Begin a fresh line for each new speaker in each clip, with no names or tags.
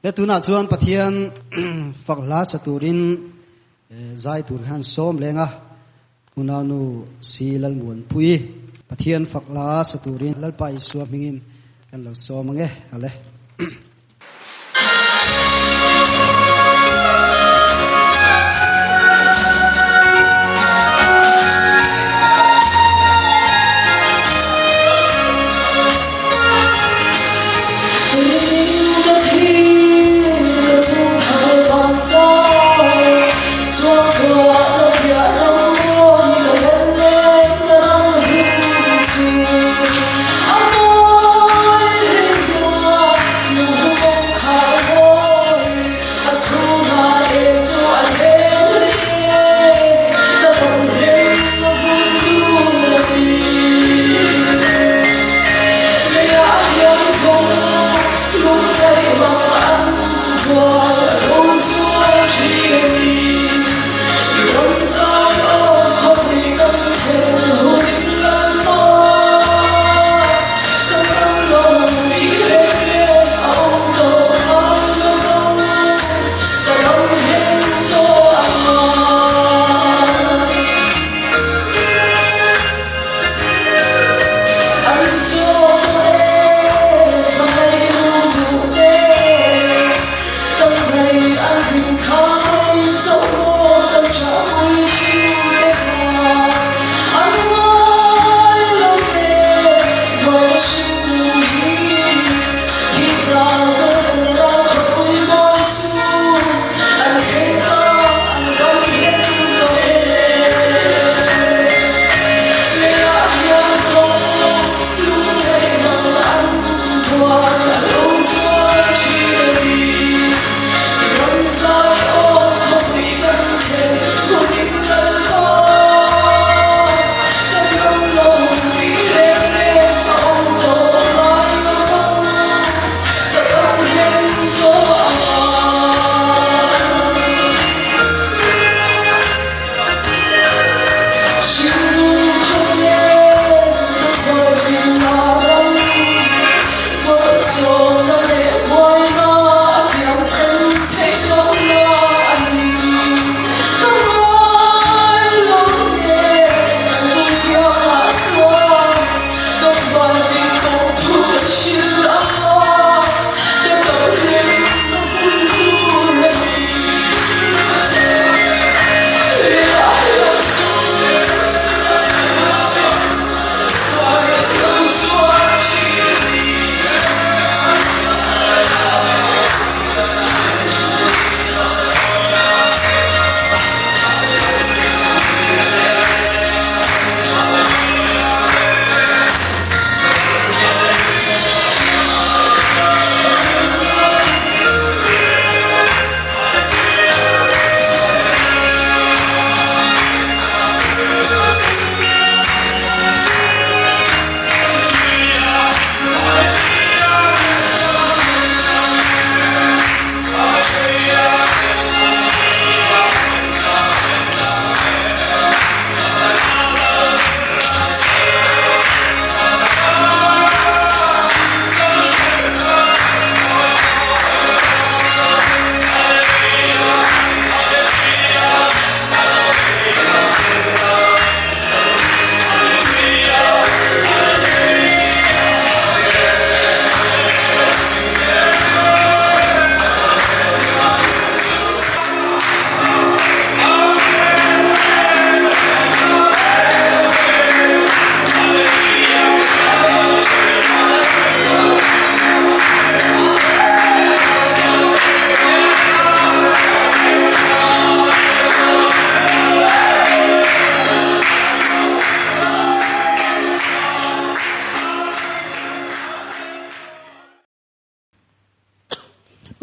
Le tunah chuan Pathian fak hla sa turin zai tur hian sawm leng a, Unaunu Si Lalmuanpui Pathian fak hla sa turin Lalpa Isua hmingin kan lo sawm ange. Ale.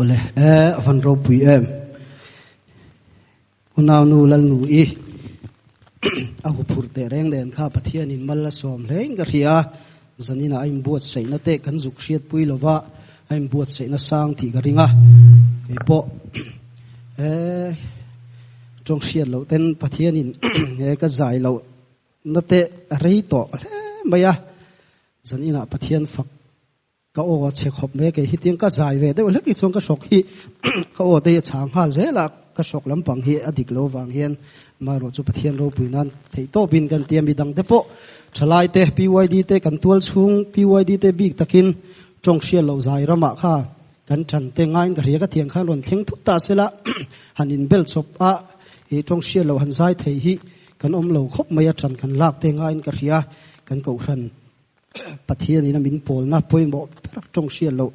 Awle e a van ropui em. Unaunu Lalnu i a huphurh teh reng nen kha Pathianin mal a sawm hle in ka hria. Zaninah a inbuatsaihna te kan zuk hriatpui lova a inbuatsaihna sang tih ka ring a. Keipawh e tawng hriat loh ten Pathianin e ka zai loh na te a rei tawh hle mai a. Zaninah Pathian fak. Ka aw a chhe khawp mai a, kei hi tiang ka zai ve deuh hlek hi chuan ka hrawk hi ka aw te hi a chhang nghal zel a, ka hrawk lampang hi a dik lo vang hian amaherawh chu Pathian ropui nan theih tawpin kan tia midang te pawh thalai te PYD te kan tual chhung PYD te bik takin tawng hriat loh zai ramah kha kan than te ngaiin ka hria ka thiang khan rawn thleng thut ta sela han inbel chawp a ih tawng hriat loh han zai thei hi kan awm lo khawp mai a than kan lak te ngaiin ka hria kan kohhran Pathian in a min pawlna pawimawh ber tawng hriat loh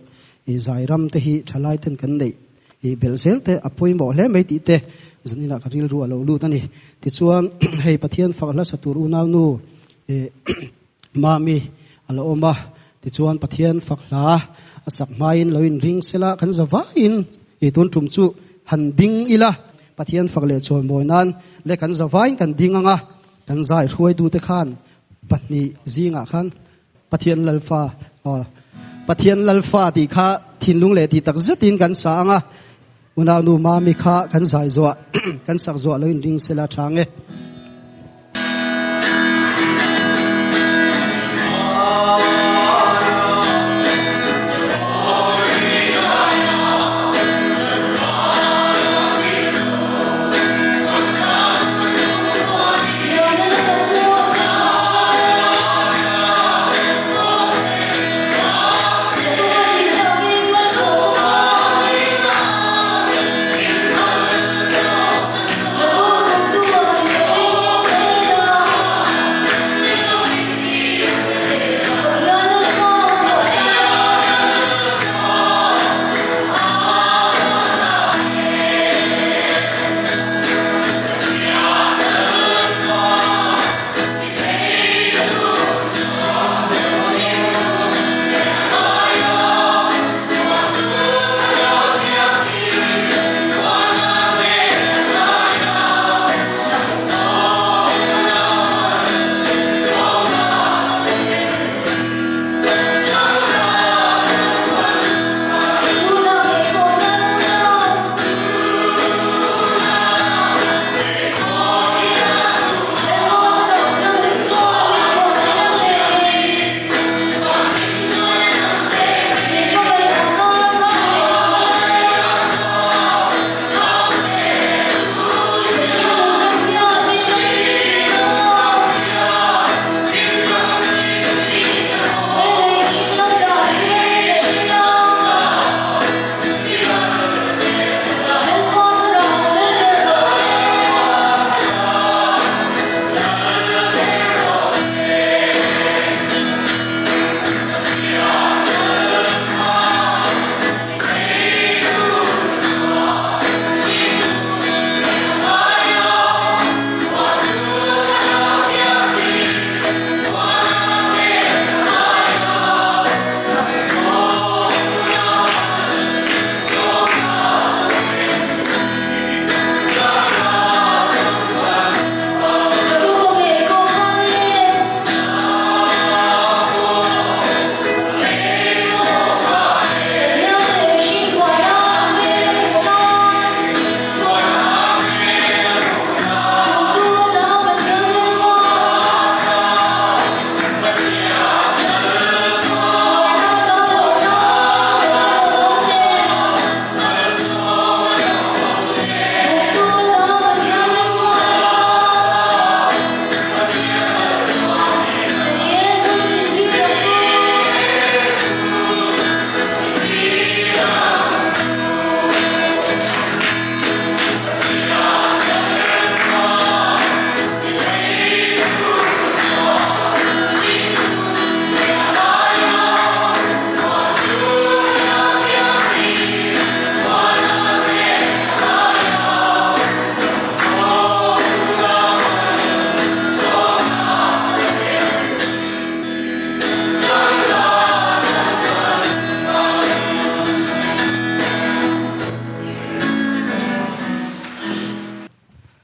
i zai ram te hi thalai ten kan neih i belh zel te a pawimawh hle mai tih te zanin ah ka rilru a lo lut a ni. Tichuan hei Pathian fak hlasa tur unaunu i Mami a lo awm a, tichuan Pathian fak hla a sak hmain lo inring sela kan za vaiin i tun tum chu han ding ila Pathian fak leh chawimawi nan leh kan za vaiin kan ding ang a, kan zai hruaitute khan pahnih zingah khan Pathian Lalfa aw Pathian Lalfa tih kha thinlung leh tih tak zetin kan sa ang a, unaunu Mami kha kan zai zuah kan sak zuah lo inring sela tha ang e.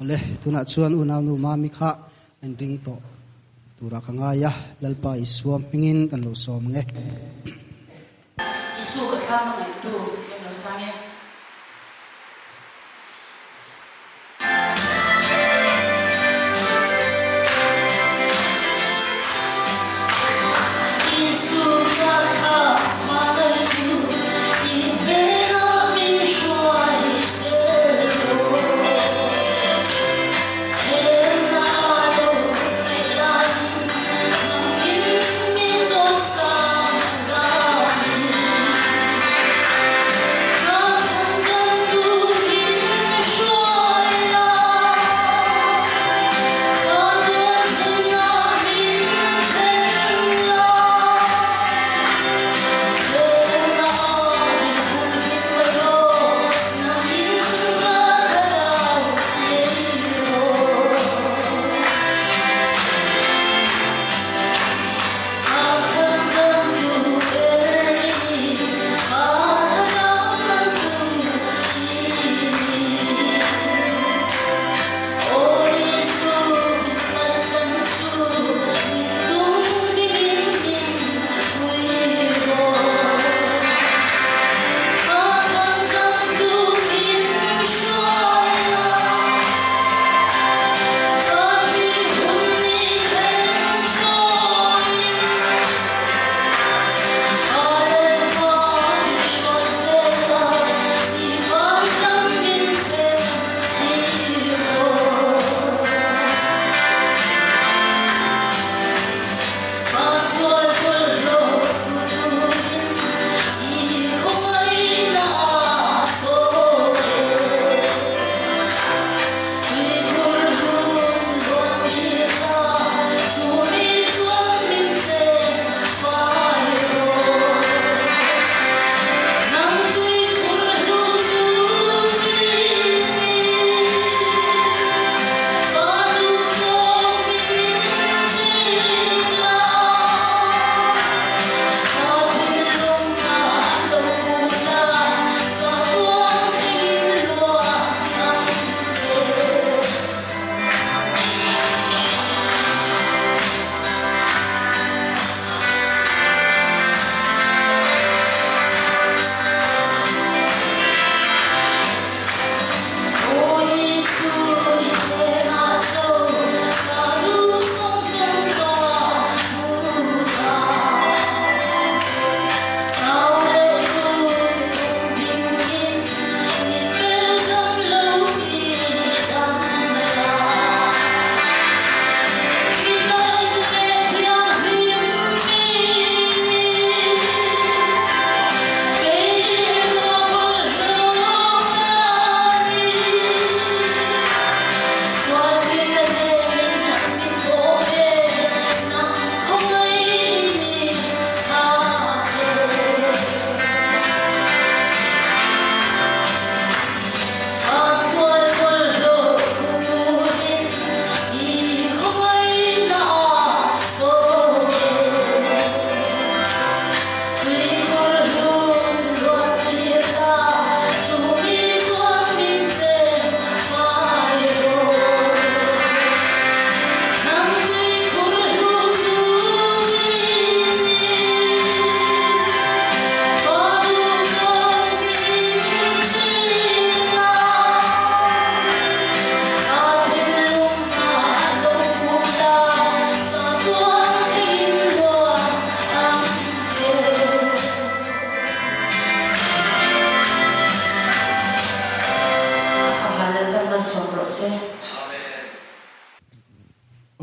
Awle, tunah chuan unaunu Mami kha a inring tawh turah ka ngai a, Lalpa Isua hmingin kan lo sawm ang e.
Isu ka thlam a ngaihtu tih kan lo sang e. Isu ka thlam a.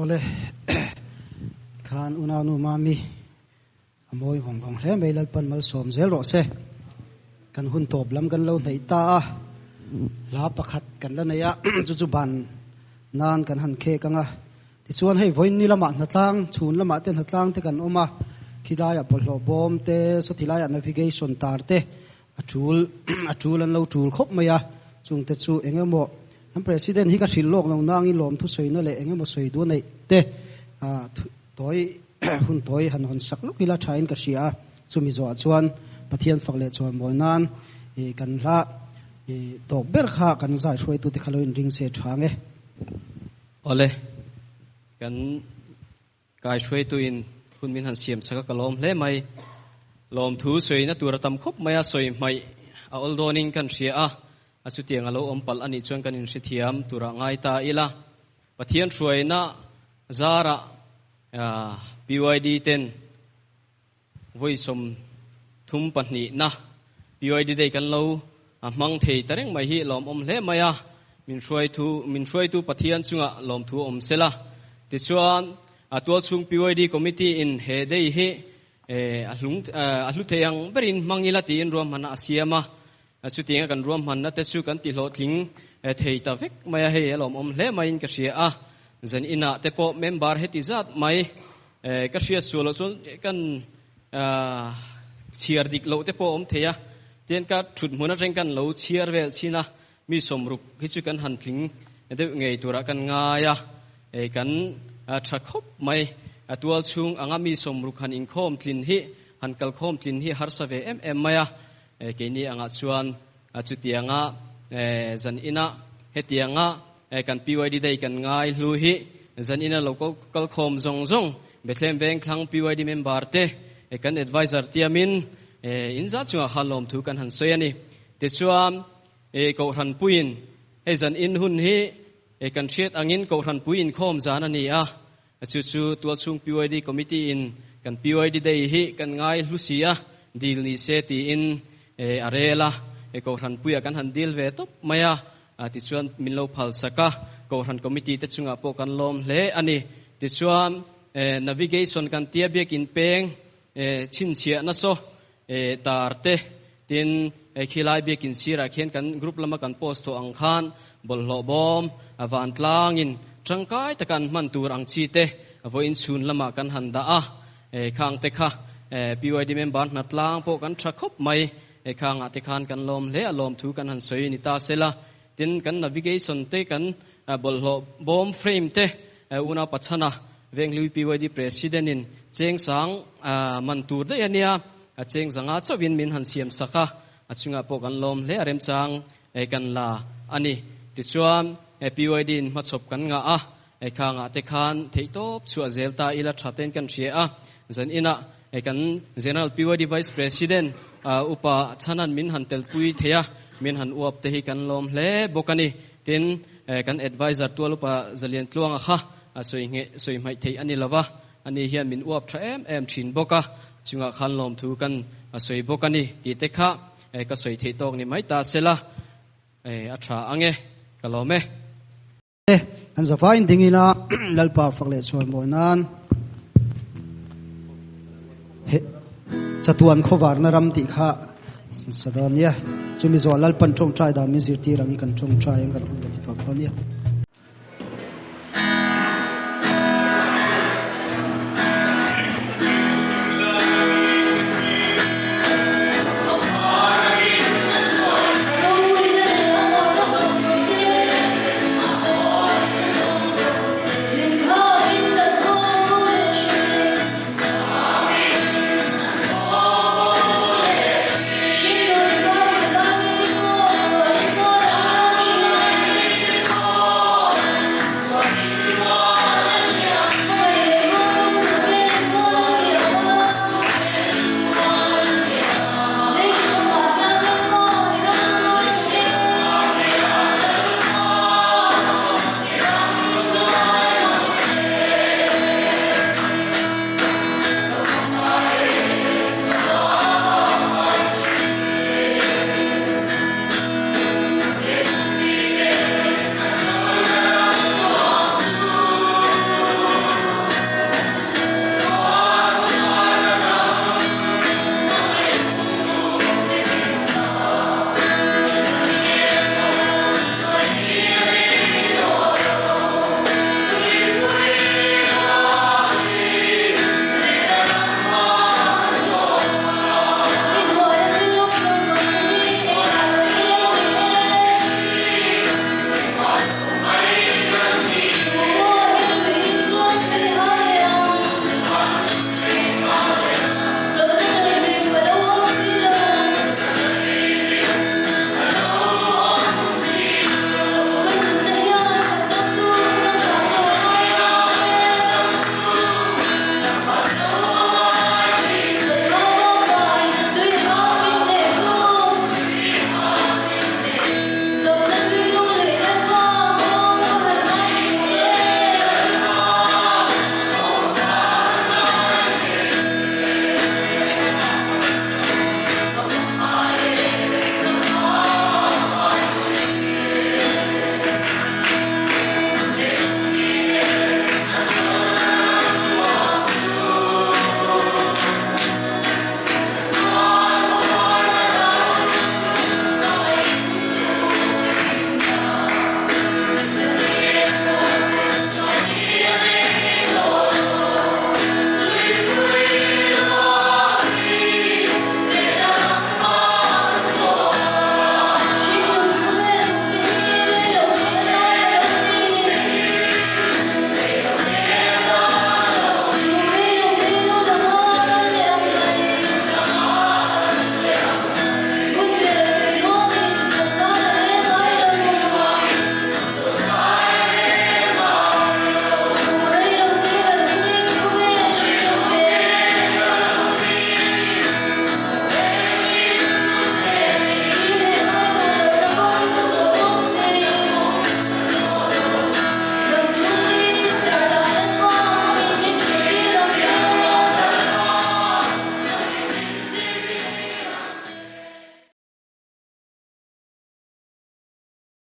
Awle khan unaunu Mami a mawi vawng vawng hle mai Lalpan malsawm zel rawh se. Kan hun tawp lam kan lo hnaih ta a, hla pakhat kan la nei a, chu chu ban nan kan han khek ang a. Tichuan hei vawiin ni lamah hnatlang, chhun lamah te hnatlang te kan awm a, khilaiah bawlhhlawh bawm te, sawti laiah navigation tar te a tul a tul an lo tul khawp mai a, chungte chu eng emaw an President hi ka hrilh lawk lo nangin lawmthu sawina leh eng emaw sawi duh neih te tawi hun tawi han hawn sak lawk ila thain ka hria a, chumi zawhah chuan Pathian fak leh chuan mawi nan kan hla tawp ber kha kan zai hruaitute kha lo inring se tha ang e.
Awle, kan Kai hruaituin hun min han siam chak a ka lawm hle mai. Lawmthu sawina tur a tam khawp mai a, sawi hmaih a awl dawnin kan hria a, a chutiang a lo awm palh a nih chuan kan inhrethiam turah ngai ta ila. Pathian hruaina zarah PYD ten Vawi 32 na PYD Day kan lo hmang thei ta reng mai hi lawmawm hle mai a, min hruaitu min hruaitu Pathian chungah lawmthu awm sela. Tichuan, a tualchhung PYD Committee in he day hi a hlung a hlu thei ang berin hmang ila tiin ruahmanna a siam a, chutianga kan ruahmanna te chu kan tihlawhtling thei ta vek mai a, hei a lawmawm hle maiin ka hria a. Zan inah te pawh member heti zat mai Ka hriat sual loh chuan kan chhiar dik loh te pawh a awm thei a, tihian ka thut hmun atang kan lo chhiar vel chin a, mi sawmruk hi chu kan han tling deuh ngei turah kan ngai a, kan tha khawp mai. A tual chhung anga mi sawmruk han inkhawm tlin hi, han kalkhawm tlin hi harsa ve em em mai a, keini angah chuan chutianga zan ina hetianga Kan PYD Day kan ngai hlu hi zan ina lo kalkhawm zawng zawng Bethlehem Vengthlang PYD member te kan advisor tiamin in zah chungah khan lawmthu kan han sawi a ni. Tichuan Kohhran puiin hei zan in hun hi kan hriat angin Kohhran pui inkhawm zan a ni a, chu chu tualchhung PYD committee in kan PYD Day hi kan ngai hlu si a, dil ni se tiin a rel a, Kohhran puiah kan han dil ve tawp mai a. Tichuan min lo phal sak a, Kohhran Committee te chungah pawh kan lawm hle a ni. Tichuan Navigation kan tia biakin peng chhinchhiahna saw tar te, tin khilai biakin sirah khian kan group lama kan post thawh ang khan bawlhhlawh bawm vantlangin tangkai taka an hman tur ang chi te vawiin chhun lamah kan han dah a, khang te kha PYD member hnatlang pawh kan tha khawp mai. Hei khangah te khan kan lawm hle a, lawmthu kan han sawi ni ta sela, tin kan navigation te kan bawlhhlawh bawm frame te unau Pachhana Venghlui PYD President in cheng sang man tur daih a nia, cheng zanga chauhin min han siam sak a, a chungah pawh kan lawm hle a remchang kan la a ni. Tichuan PYD in hmachhawp kan ngah a, Hei khangah te khan theihtawp chhuah zel ta ila tha ten kan hria a, zan inah hei kan General PYD Vice President Upa Chhanan min han telpui thei a, min han uap te hi kan lawm hle bawk a ni. Tin, kan Adviser tual Upa Zalian Tluanga kha sawi ngheh sawi hmaih theih a ni lo va, ani hian min uap tha em em thin bawk a, chungah khan lawmthu kan sawi bawk a ni tih te kha ka sawi theih tawk ni mai ta sela a tha ang e, ka lawm e.
An zavaiin dingin a Lalpa fak leh chhuan mawi nan chatuan khawvarna ram tih kha sa dawn nia. Chumi zawh Lalpan tawngtai dan min zirtir ang i kan tawngtai ang kan hun kan ti tawp dawn nia.